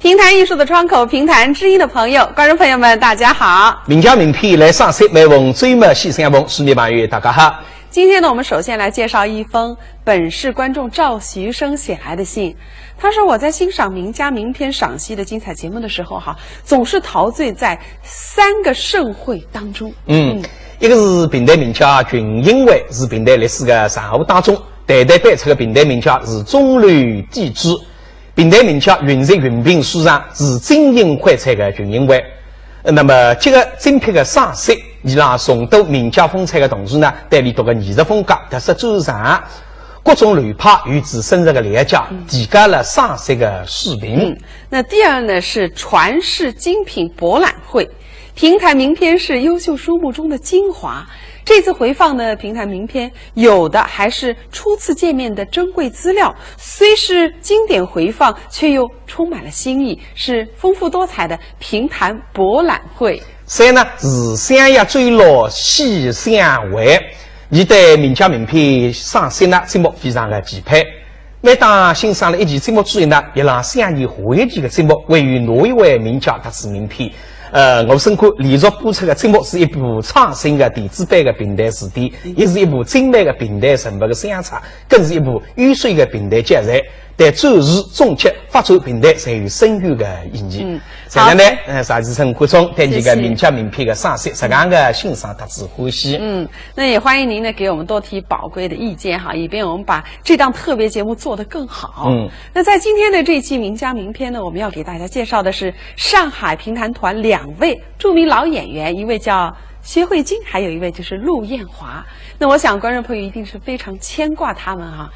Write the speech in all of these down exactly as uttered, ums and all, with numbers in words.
评弹艺术的窗口，评弹知音的朋友，观众朋友们，大家好。名家名篇来赏析，每逢周末喜相逢，书迷朋友大家好。今天呢，我们首先来介绍一封本市观众赵徐生写来的信。他说，我在欣赏名家名篇赏析的精彩节目的时候，哈，总是陶醉在三个盛会当中。嗯，一个是评弹名家群英会，是评弹历史的长河当中，代代辈出的评弹名家是中流砥柱。 评弹名家云集云鬓书场是精英荟萃的群英会。呃，那么，这个精辟的赏析，伊拉重读名家风采的同时呢，对俚笃个艺术风格特色展现，各种流派有仔深入的了解，提高了赏析的水平。嗯，那第二呢，是传世精品博览会。评弹名篇是优秀书目中的精华。这次回放呢，评弹名篇有的还是初次见面的珍贵资料，虽是经典回放，却又充满了新意，是丰富多彩的评弹博览会。所以呢，是相约周六喜相会。伊对名家名篇赏析呢，节目非常的期盼。每当欣赏了一期节目之后呢，伊拉想起下一期的节目会有哪一位名家特此名篇。呃，我申报连续播出的节目是一部创新的电子版的评弹词典，也是一部精美的评弹人物的相册，更是一部 优秀的评弹教材，对展示、总结、发展评弹侪有深远的意义。嗯，所以呢，好。呃，赵徐生观众对这个名家名篇的赏析，实梗个欣赏特此欢喜。嗯，那也欢迎您呢给我们多提宝贵的意见哈，以便我们把这档特别节目做得更好。嗯，那在今天的这期名家名篇呢，我们要给大家介绍的是上海评弹团两位著名老演员，一位叫薛慧晶，还有一位就是陆艳华。那我想观众朋友一定是非常牵挂他们哈。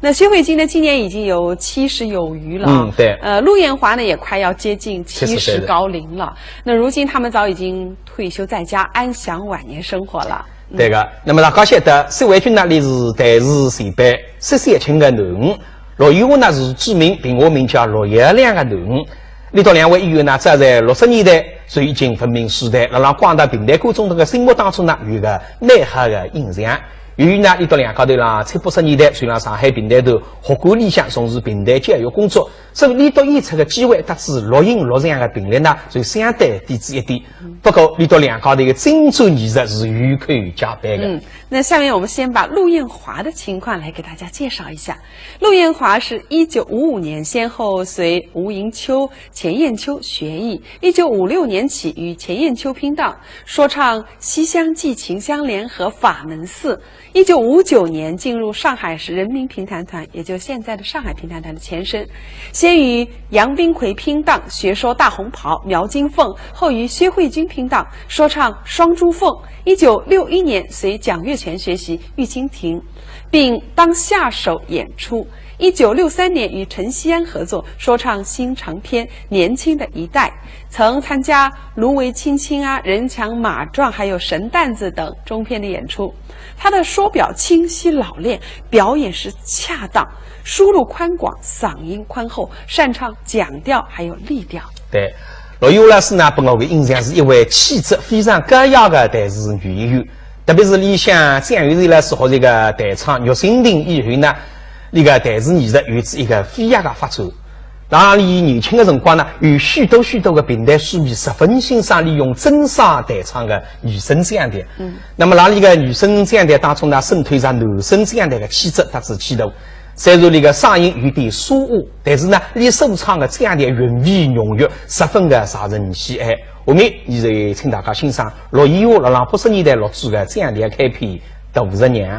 那薛慧晶呢，今年已经有七十有余了啊。嗯，对。呃，陆艳华呢，也快要接近七十高龄了。七十岁了。那如今他们早已经退休在家，安享晚年生活了。嗯。对个。那么大家晓得，薛慧晶呢，伊是弹词前辈，薛小青的囡儿。 陆艳华呢是著名评弹名家陆耀良的囡儿。伊笃两位演员呢，早在六十年代就已经闻名世代，辣辣广大评弹观众个心目当中呢，有个蛮好的印象。由于呢，伊笃两家头辣七八十年代就辣上海评弹团学馆里向从事评弹教育工作，所以伊笃演出的机会搭仔录音录像的频率呢，就相对低仔一点。不过，伊笃两家头个精湛艺术是有口皆碑的。嗯，那下面我们先把陆艳华的情况来给大家介绍一下。 陆艳华是一九五五年先后随吴迎秋、钱雁秋学艺，一九五六年起与钱雁秋拼档，说唱《西厢记》《秦香莲》和《法门寺》。一九五九年进入上海市人民评弹团，也就现在的上海评弹团的前身，先与杨宾魁拼档，学说《大红袍》《描金凤》，后与薛慧晶拼档，说唱《双珠凤》。一九六一年随蒋月泉学习《玉蜻蜓》，并当下手演出。 一九六三年与陈锡安合作，说唱新长篇《年轻的一代》，曾参加《芦苇青青》啊、《人强马壮》还有《神担子》等中篇的演出。他的说表清晰老练，表演时恰当，输入宽广，嗓音宽厚，擅长讲调还有丽调。对，陆丽华老师呢，拨我个印象是一位气质非常高雅的弹词女演员。 特别是伊搭蒋月泉老师合作个弹唱《玉蜻蜓》以后呢，伊个弹词艺术有仔一个飞跃个发展。辣伊年轻个辰光呢，有许多许多个评弹书迷十分欣赏伊用真声弹唱个女声腔调。嗯。那么辣伊个女声腔调当中呢，渗透着男声腔调个气质搭仔气度。虽然伊个嗓音有点沙哑，但是呢，伊所唱个腔调韵味浓郁，十分个招人喜爱。 下面，现在请大家欣赏陆丽华辣辣八十年代录制个腔调开篇《杜十娘》。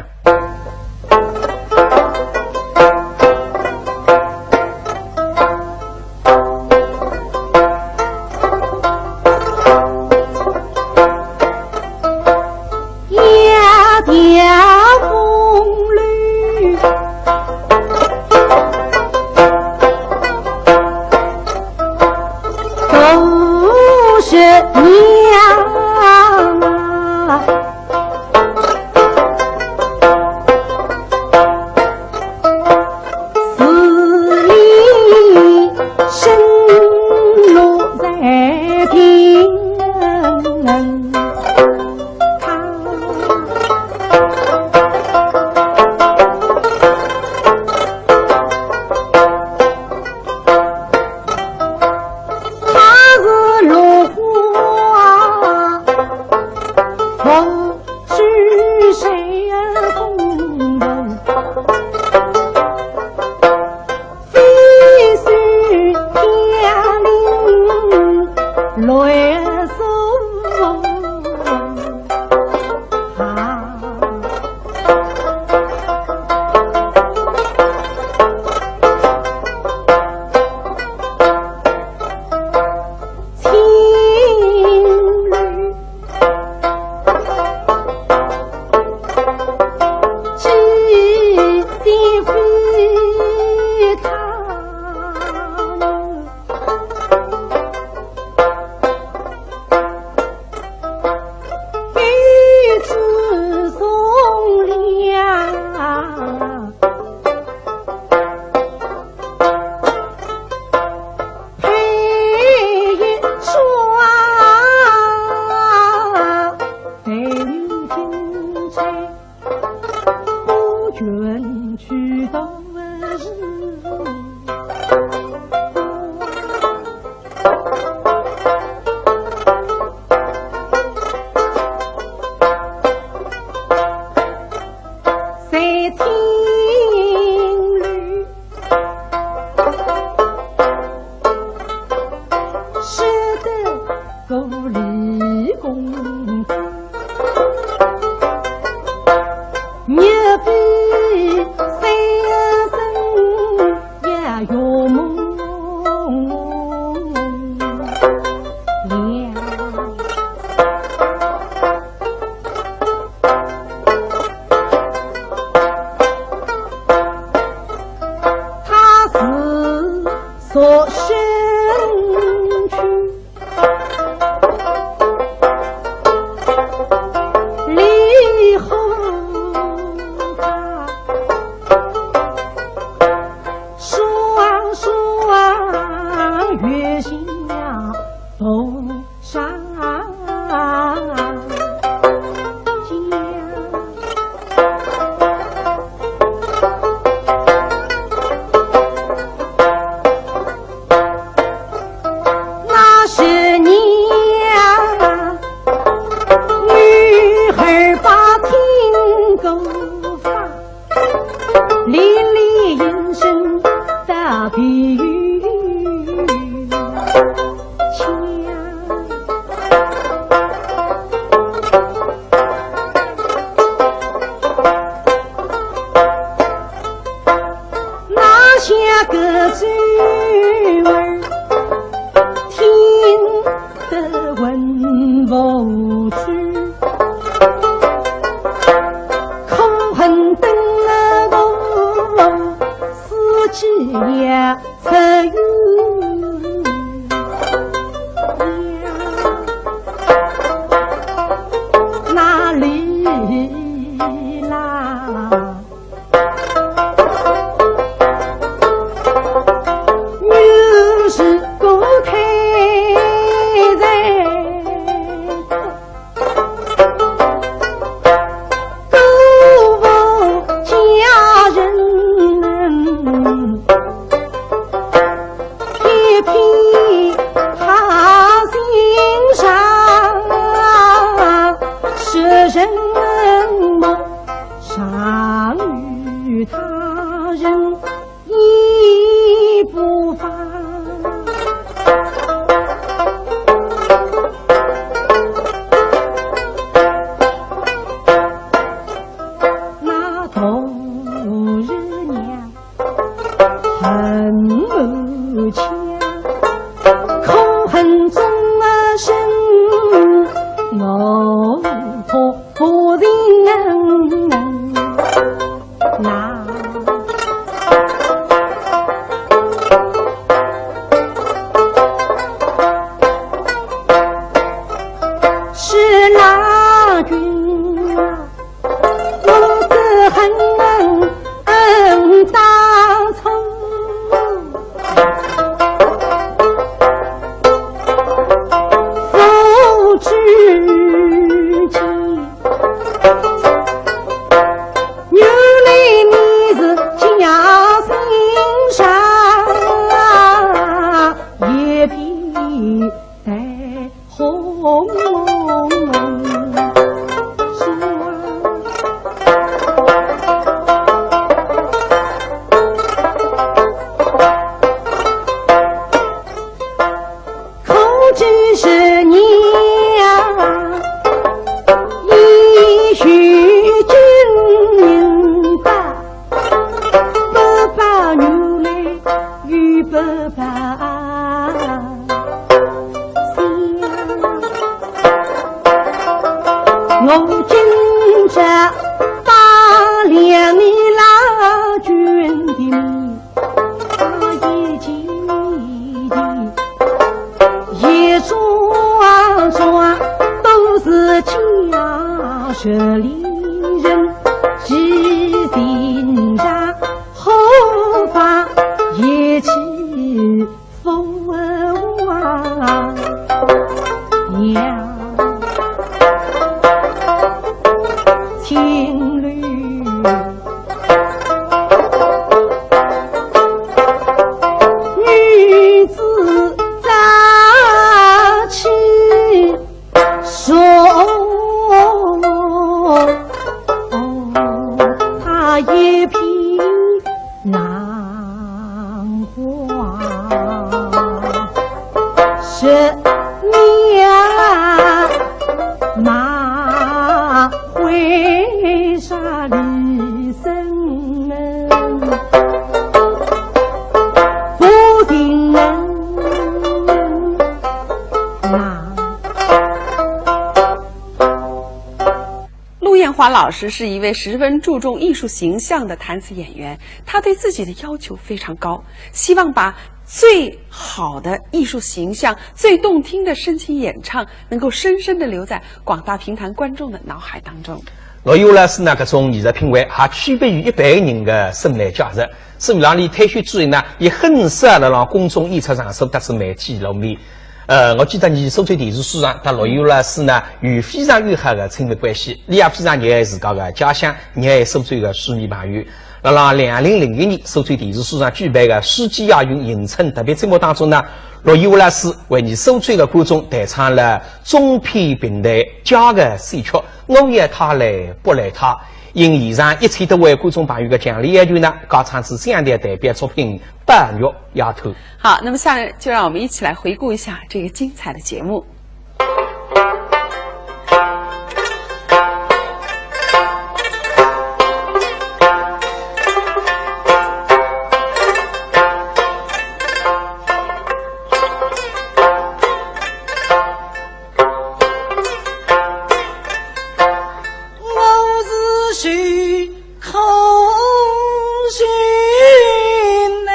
乱说啊。青楼 使得做李公子，日比三生也有梦想。 他是所身去，离后他双双月下同 上街。那些年，女儿把听够法， 连连应声到皮腔。那些个嘴儿听 得文武去，可恨等了我四季也出雨。哪里啦？ 女是个太太，都无家人，一片好心肠，是人么 常与他人一不发。那杜十娘 恨满腔，可恨终身我托不平。那是郎君啊， 我只恨当初我今朝把两位老君的面，一见一见一桩桩，都是家室里人，几情长，何妨一起 父王呀，情侣，女子早起说，她一片 难过，十年马回山里生门，不行啊。 陆艳华老师是一位十分注重艺术形象的弹词演员，他对自己的要求非常高，希望把最好的艺术形象、最动听的深情演唱，能够深深地留在广大评弹观众的脑海当中。陆丽华老师呢，搿种艺术品味还区别于一般人的审美价值。所以让伊退休之后呢，伊很少辣辣公众演出场所搭仔媒体露面。 呃，我记得伲苏州电视书场搭陆丽华老师呢，有非常要好的亲密关系，伊也非常热爱自家的家乡，热爱苏州的书迷朋友。辣辣两零零一年，苏州电视书场举办的书记亚运迎春特别节目当中呢，陆丽华老师为伲苏州的观众弹唱了中篇评弹《家》的选曲《我要他来不来他》，应现场一千多位观众朋友的强烈要求呢，加唱仔乡调代表作品《半月夜头》。 好，那么下面就让我们一起来回顾一下这个精彩的节目。我是谁？ 空心内，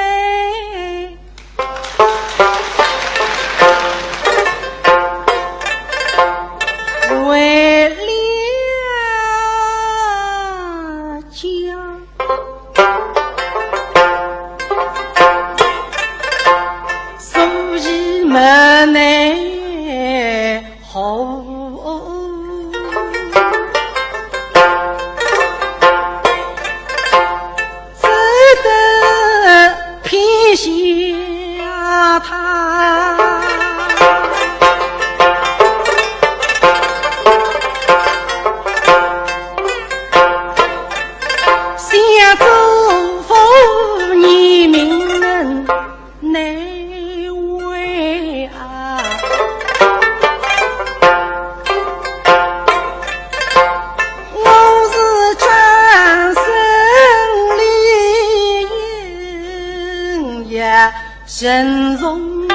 为了家，所以门内 好，只得撇下他，想祝福你名人。 难为啊，我是转身离也人从容。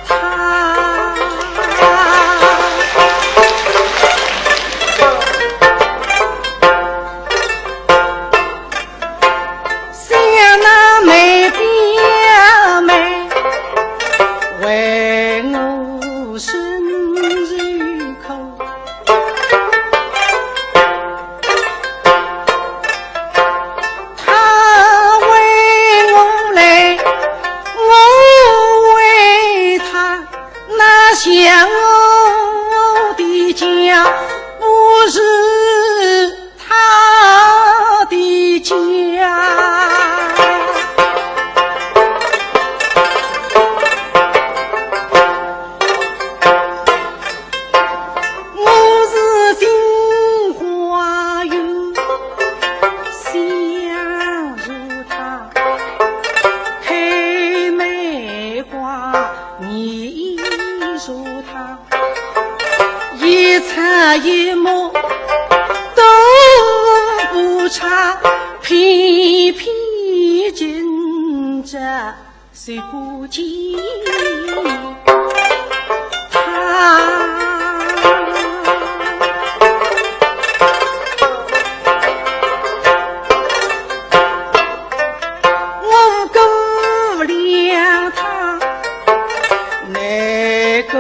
他想那梅表妹为我伸手口， 他为我来，我为他，那想我的家不是他的家。 我是心花园，想着她，开梅花，你说她，一草一木都不差，偏偏今这谁不见他？我过了他，你过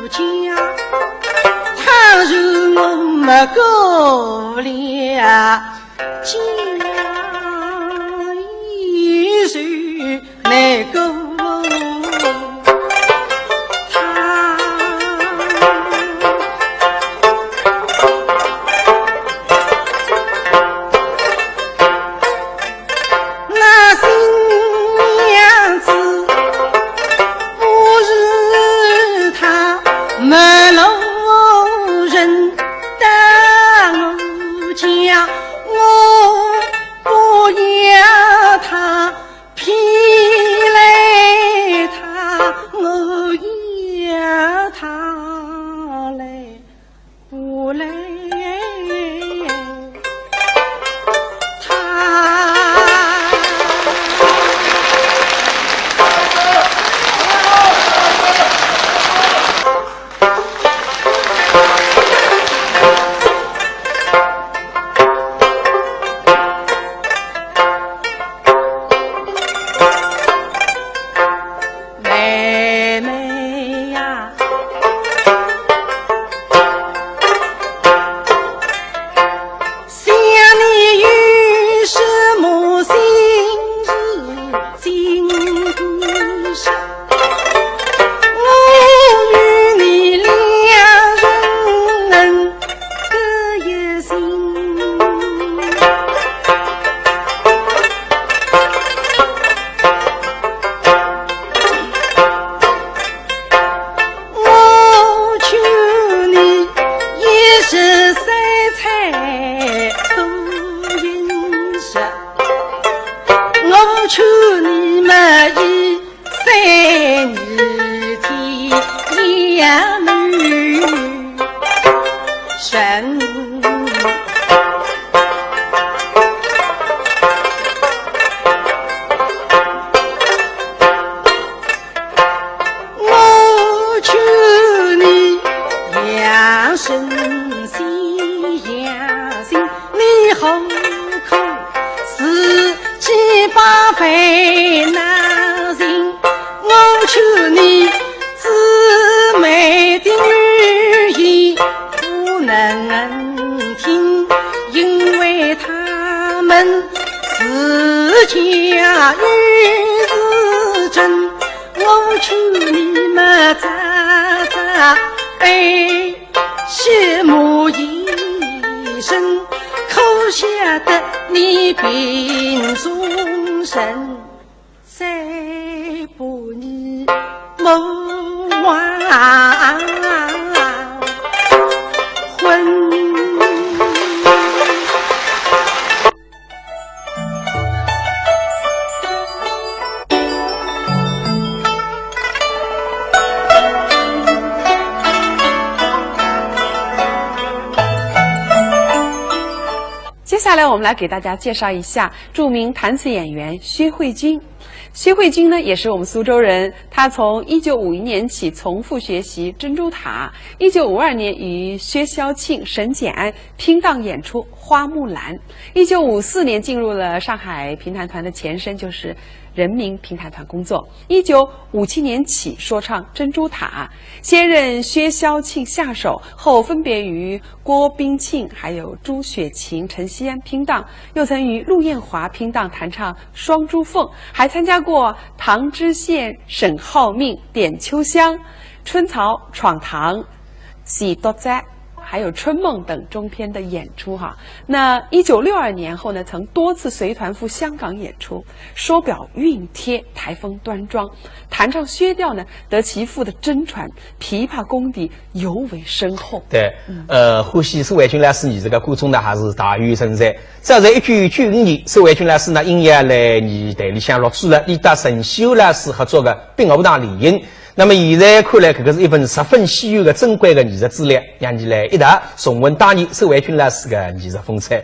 家，倘若我没过了 家，谁能够他？那新娘子不是他，没路人到我家，我 不要他，偏来他，我要他来不来他。 妹妹呀，想你有什么心事尽说，我与你两人 各一心。我劝你一日三餐多饮食，我劝你嘛一 三日天也没人。我劝你养生息养心，你何苦自己把烦恼寻？ 我劝你姊妹的语言不能听，因为他们自家有事症。我劝你嘛早早拜什么医生，可晓得你病重身。 再把你莫忘魂。 接下来，我们来给大家介绍一下著名弹词演员薛慧君。薛慧君呢，也是我们苏州人，她从一九五一年起从父学习珍珠塔，一九五二年与薛啸庆、沈俭安拼档演出《花木兰》，一九五四年进入了上海评弹团的前身，就是人民评弹团工作。一九五七年起说唱《珍珠塔》，先任薛啸庆下手，后分别与 郭冰庆还有朱雪琴、陈锡安拼档，又曾与陆艳华拼档弹唱《双珠凤》，还参加过《唐知县沈浩命》《点秋香》《春草闯堂》《喜多哉》，还有《春梦》等中篇的演出哈。那一九六二年后呢，曾多次随团赴香港演出，说表熨帖，台风端庄，弹唱薛调呢，得其父的真传，琵琶功底 尤为深厚。对，嗯。呃，欢喜薛慧君老师艺术个观众呢，还是大有人在。早在一九九五年，薛慧君老师呢，应邀来艺台里向录制了，伊搭陈锡安老师合作个《碧荷塘联姻》。那么现在看来，搿个是一份十分稀有个珍贵个艺术资料，让你来一道重温当年薛慧君老师个艺术风采。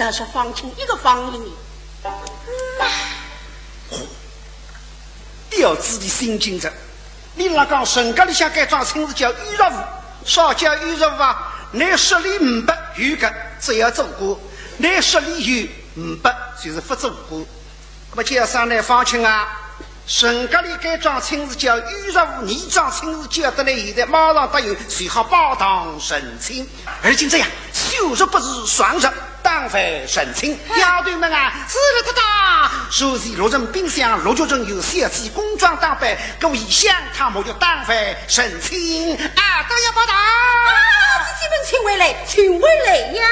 但是方卿一个方印呢，妈，吊仔俚心惊哉。俚辣讲，陈家里向该桩亲事叫冤实户，啥叫冤实户啊？倷说俚呒不有个，只要做官；倷说俚有呒不，就是勿做官。 那么叫声呢，方卿啊，陈家里该桩亲事叫冤实户，倷桩亲事叫得来，现在马上答应，随好拜堂成亲。而今这样，休日不是，双日当饭成亲。丫头们啊，是了，哒哒，首先六人冰箱，六角人有小姐工装打扮，各位相看沐浴当饭成亲啊，都要拜堂。啊，姐姐们请回来，请回来呀！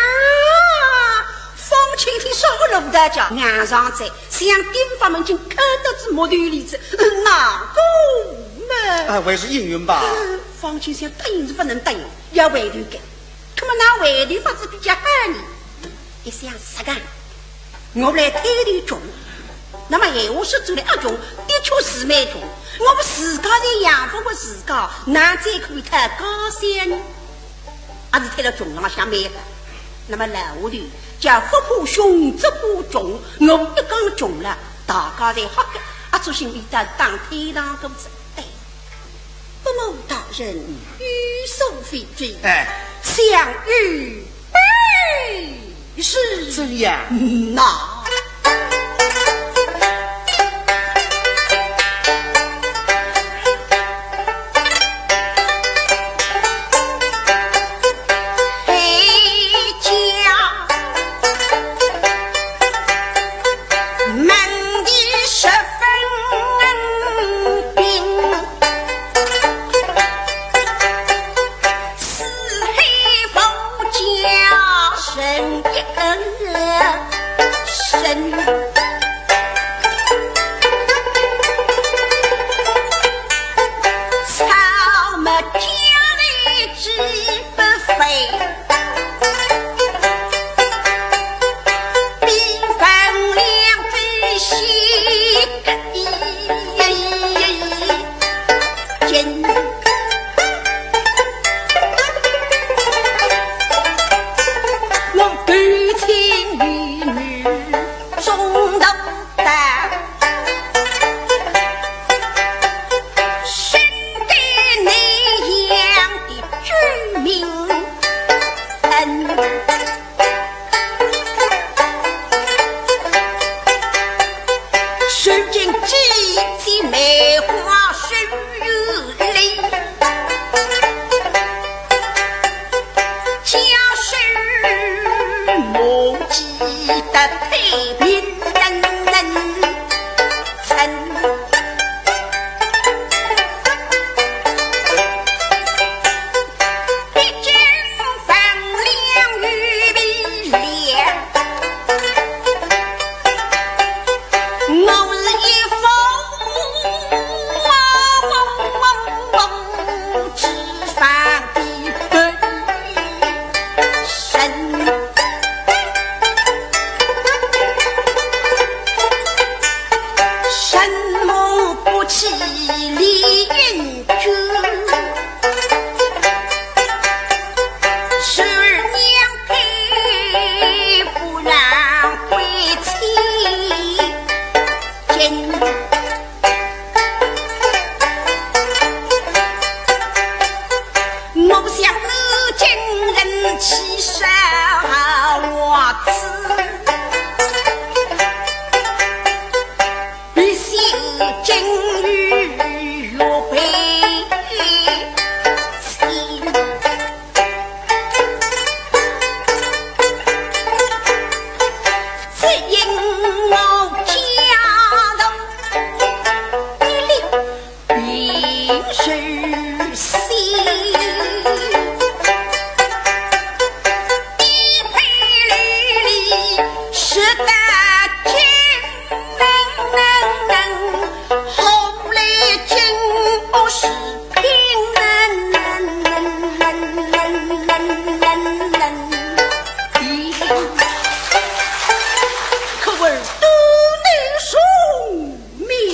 方卿听说我弄得叫，硬上哉。 想顶房门进，看到仔木头里子，哪个嘛？啊，还是应允吧。呃，方卿想答应是勿能答应，要回头个。那么哪回头法子比较好呢？一想实梗，我来推头穷，那么闲话说出来啊穷，的确是蛮穷。我们自家侪养勿活自家，哪再可以讨家小呢？ 还是推了穷浪向蛮个。那么老话头叫福怕穷，则怕穷，我一讲穷了，大家侪吓个，啊，做心里头打退堂鼓哉。哎，伯母大人有所不知，哎。想有备事。怎样？那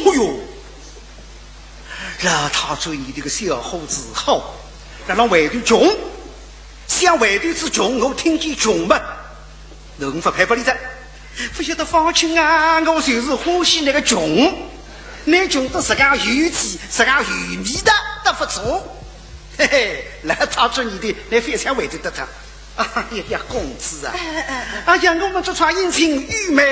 哎哟，老太君，倷这个小伙子好，辣浪外头穷，想外头之穷，我听见穷么？侬勿配拨俚哉。勿晓得方卿啊，我就是欢喜倷个穷，倷穷得自家有体，自家有味道，得勿错。嘿嘿，来，他这你的，倷非常会得得他。哎呀呀，公子啊，哎，哎，哎。哎呀，我们这场宴请，有美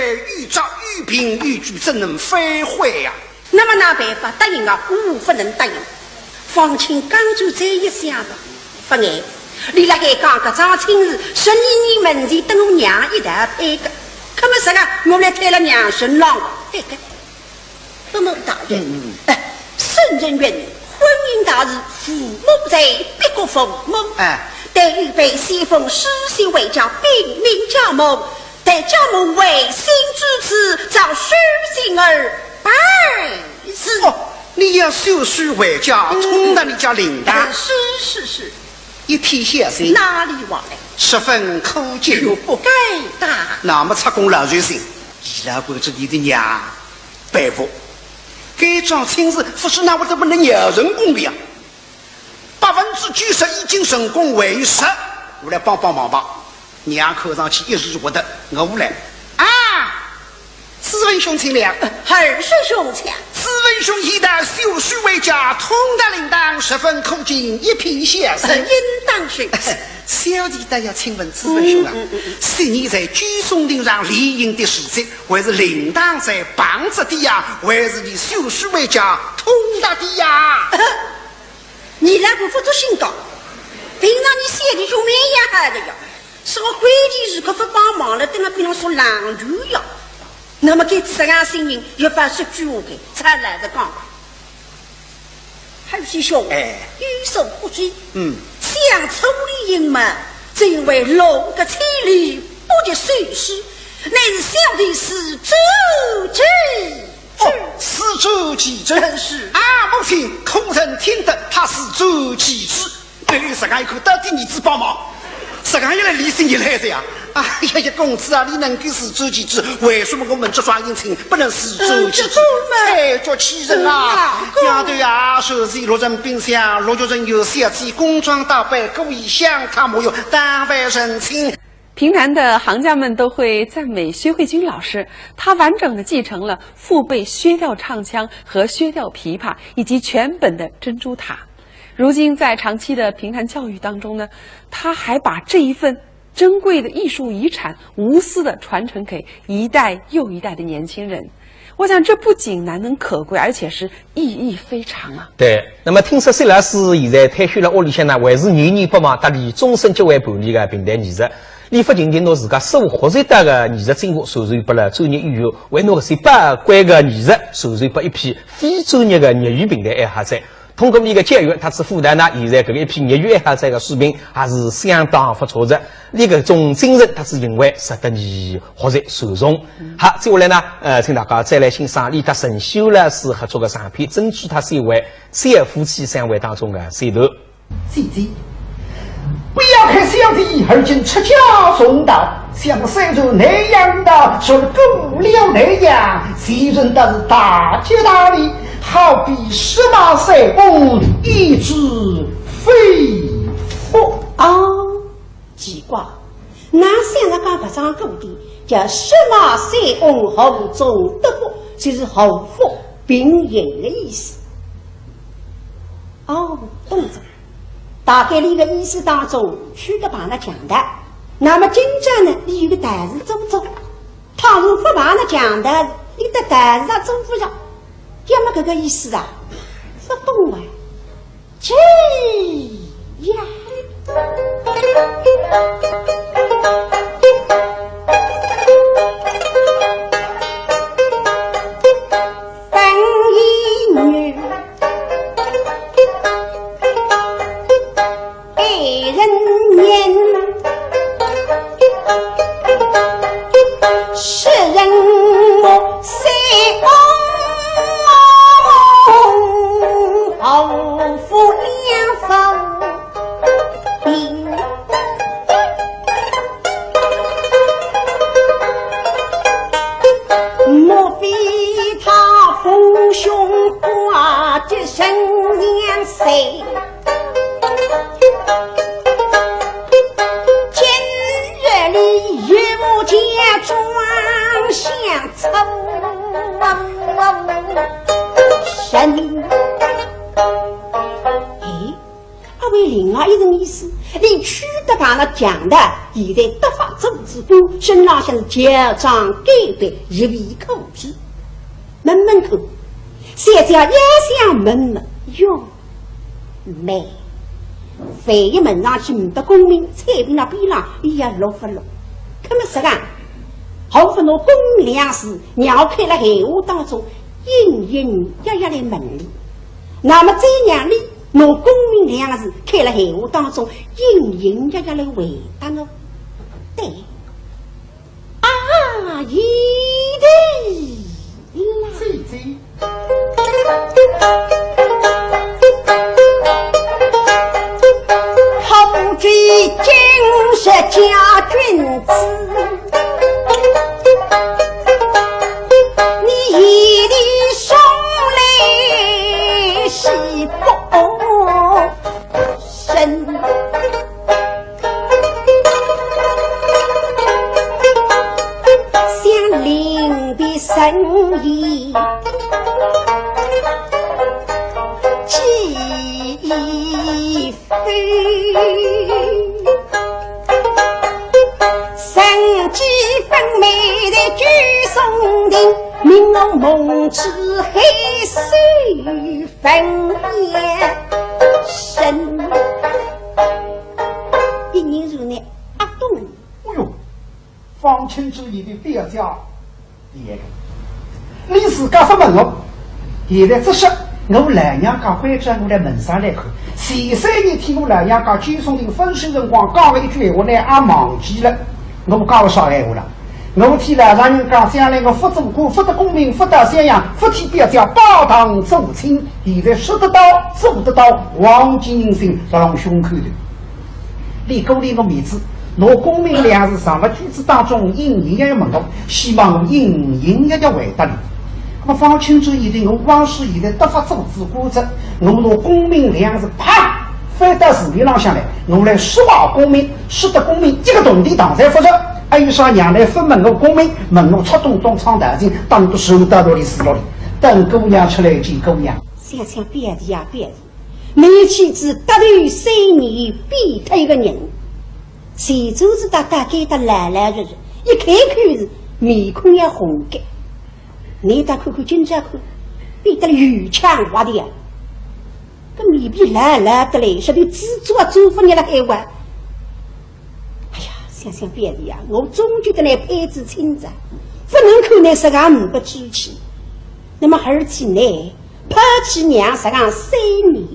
有照，有凭有据，怎能反悔呀？ 那么哪办法？答应啊，我勿能答应。方卿刚刚再一想吧，勿碍，俚辣海讲搿桩亲事，十二年门前等我娘一道配个，搿么实梗，我来推了娘身浪，对个。伯母大人，嗯，嗯。哎，圣人云，婚姻大事，父母在，必国父母。哎。待预备西风书信回家，禀明家母， 待家母回信至此，照书信而办事。哦，你要手书回家，嗯。通达你家令堂。哎，是，是，是。一片孝心。哪里话来？十分可敬。又不该打。那么出宫老寿星，伊拉关照你的娘，佩服。该桩亲事，勿是那我怎么能娘成功的呀？ 百分之九十已经成功，还有十，我来帮帮忙吧。娘看上去一时勿得，我来。啊，子文兄请了。二师兄请。子文兄已到，手书回家，通达令堂，十分可敬，一片孝心。呃，应当是。小弟倒要请问子文兄啊，嗯，嗯，嗯，嗯。昔日在九松亭上联姻的时节，还是令堂在旁着的呀，还是你手书回家通达的呀？ 你那个勿作兴讲，平常你小弟兄蛮要好的呀，是我关键时刻勿帮忙了，等辣边浪说冷头呀。那么该自家心情又勿说句话的，再来个讲。二师兄，哎。有所不知，嗯。想初联姻嘛，只因为路隔千里不及手书，乃是小弟自作自 哦，自作自受。是。啊，母亲，可曾听得他自作自受？哎，实梗一看，到底儿子帮忙，实梗一来理性一来的呀。哎呀呀，公子啊，你能够自作自受，为什么我们这桩姻亲不能自作自受？嗯，这个嘛。太绝气人啊！嗯，啊，丫头啊，首先六人冰箱，六角人有小姐，工装打扮，故意向他没有，当为人亲。 评弹的行家们都会赞美薛慧君老师，她完整地继承了父辈薛调唱腔和薛调琵琶，以及全本的《珍珠塔》。如今在长期的评弹教育当中呢，她还把这一份珍贵的艺术遗产无私地传承给一代又一代的年轻人。 我想这不仅难能可贵，而且是意义非常啊。对，那么听说薛老师现在退休了，屋里向呢，还是念念不忘搭俚终身结为伴侣的评弹艺术。俚勿仅仅拿自家所学习到的艺术精华传授拨了专业演员，还拿搿些宝贵的艺术传授拨一批非专业的业余评弹爱好者。 通过俚个教育，搭仔舞蹈呢，现在搿个一批业余爱好者个水平还是相当勿错个。俚搿种精神，搭仔行为，值得伲学习传承。好，接下来呢，呃，请大家再来欣赏俚搭陈秀兰老师合作个长篇《珍珠塔》选为《小夫妻》相会当中个选段。姐姐，不要看小弟而今出家修道，像山中那样的，说过了那样，其人倒是大吉大利， 好比司马相公，一直非福。哦，奇怪，哪想得讲搿桩古典叫司马相公祸中得福，就是祸福并行的意思。哦，懂哉。大概俚个意思当中，去得碰着强盗，那么今朝呢，俚有个道士做做。 倘若勿碰着强盗，俚搭道士也做勿着。要么搿个意思啊，勿懂啊。这样。庄相凑人。哎，阿为另外一层意思，俚去得碰着强盗，现在得法做仔官，身浪向是乔装改扮，一副苦皮。问问看，小姐也想问问，哟， 慢，万一问上去呒得功名，彩屏浪边浪伊也落勿落。搿么实梗，何不拿功名两字，让我开了闲话当中，隐隐约约来问俚。那么再让俚拿功名两字开了闲话当中，隐隐约约来回答我。对， 啊，一定啦。姐姐。可知今日家君子，你一定送来喜报。 身。想临别神意寄飞，神机分明的九松亭，命我梦之黑水 分别身。一人如你阿懂。哎哟，方卿注意的表姐，第一个，你自家勿问我，现在只是我老娘家关照我来问上来看，前三日听我老娘家九松亭分手辰光讲了一句闲话呢，也忘记了，我讲了啥闲话了？ 我替老丈人讲，将来我勿做官，勿得功名，勿到襄阳，勿替表姐拜堂做亲。现在说得到，做得到，黄金印信辣浪胸口头。你顾怜我面子，拿功名两字藏辣句子当中，隐隐约约问我，希望我隐隐约约回答你。那么方卿注意的，我枉使现在得法做仔官哉，我拿功名两字，啪，翻到字面浪向来，我来说话功名，说得功名一个铜钿当然勿值。 还有啥娘来勿问我功名，问我出东东唱道情，当个手到落里死落里，等姑娘出来见姑娘。想想表弟呀表弟，你妻子得头三年变脱一个人，前头是大大概得老老实实，一开口是面孔要红个，你倒看看今朝看，变得了油腔滑调，搿面皮老老得来，说你自作主勿热了海哇。 哎呀，想想表弟呀，我总觉得倷配仔亲哉，勿能看倷实梗呒不志气。那么而且呢，抛弃娘实梗三年，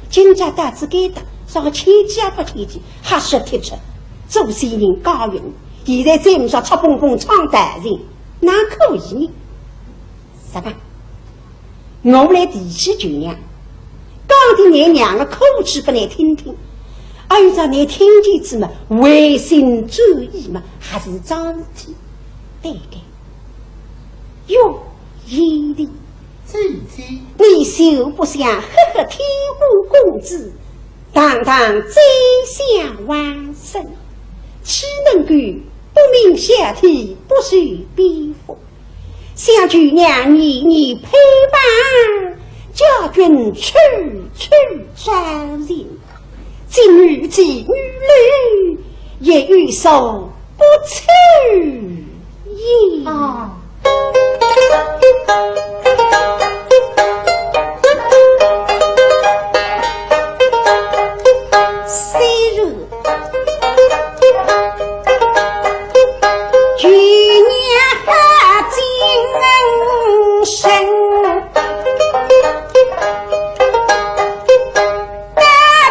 今朝到仔该搭，啥个牵记也勿牵记，瞎说贴出，做仙人家运，现在再呒啥赤蹦蹦唱道情，哪可以呢？ 啥个？我来提起舅娘，讲点倷娘个苦处拨倷听听。哎呀，倷听见仔嘛，回心转意嘛，还是桩事体。对个。哟，贤弟，姐姐，你休不想，呵呵，天官公子，堂堂宰相王孙，岂能够不明小体，不修边幅？ 想舅娘年年盼望，家君处处照应，今日见女楼，也有所不及也。啊。虽然 舅娘好精神，到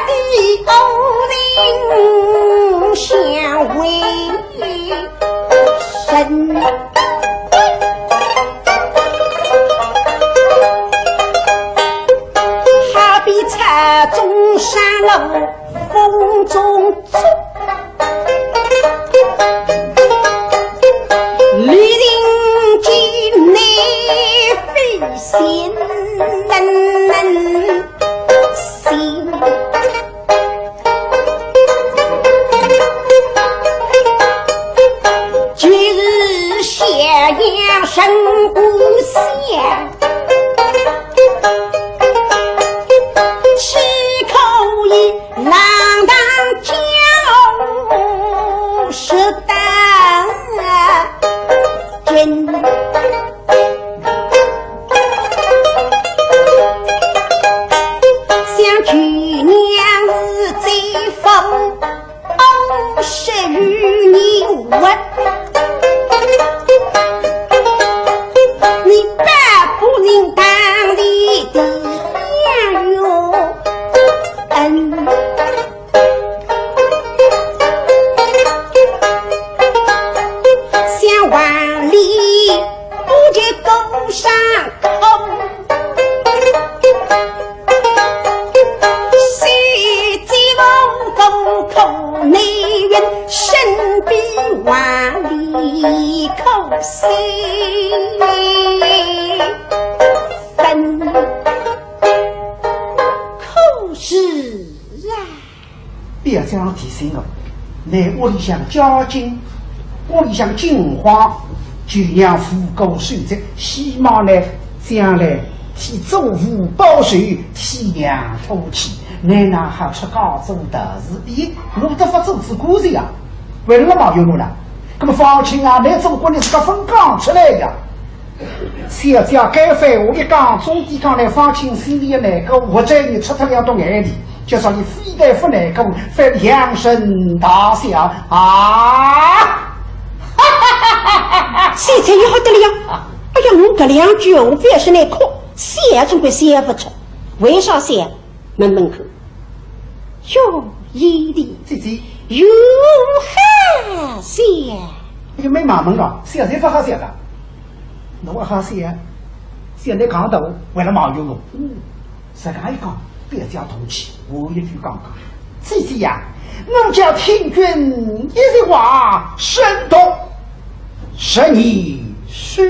底何人相为人？好比草中山路， 风中走，离人间难飞仙仙。今日阳神不现，岂可以浪荡教是当真？想去年是最风 二十余年活，你百不能当你的良缘。想万里不及高山高， 谁知我功苦难圆，身边万里苦心分。可是啊， 别这样提醒我，拿屋里向家境，屋里向境况，就让五谷收成，希望呢，将来替祖父报仇，替娘透气，拿哪好出家做道士？咦，我都不做仔官司啊，为了毛有我了。那么方卿啊，你做官你自家分讲出来呀。 小姐该番话一讲，总抵讲来方卿心里也难过，或者你出脱两滴眼泪，就说你非但不难过，反而扬声大笑啊！现在要得了呀！哎呀，我搿两句闲话覅说难看，笑总归笑勿出。为啥笑？问问看。 哟，贤弟，姐姐，有好笑？又没嘛问了，笑才不好笑的。侬好笑？现在讲到为了毛有我，嗯，实梗一讲，别叫动气，我一句讲讲。姐姐呀，我叫听君一席话，胜读十年书。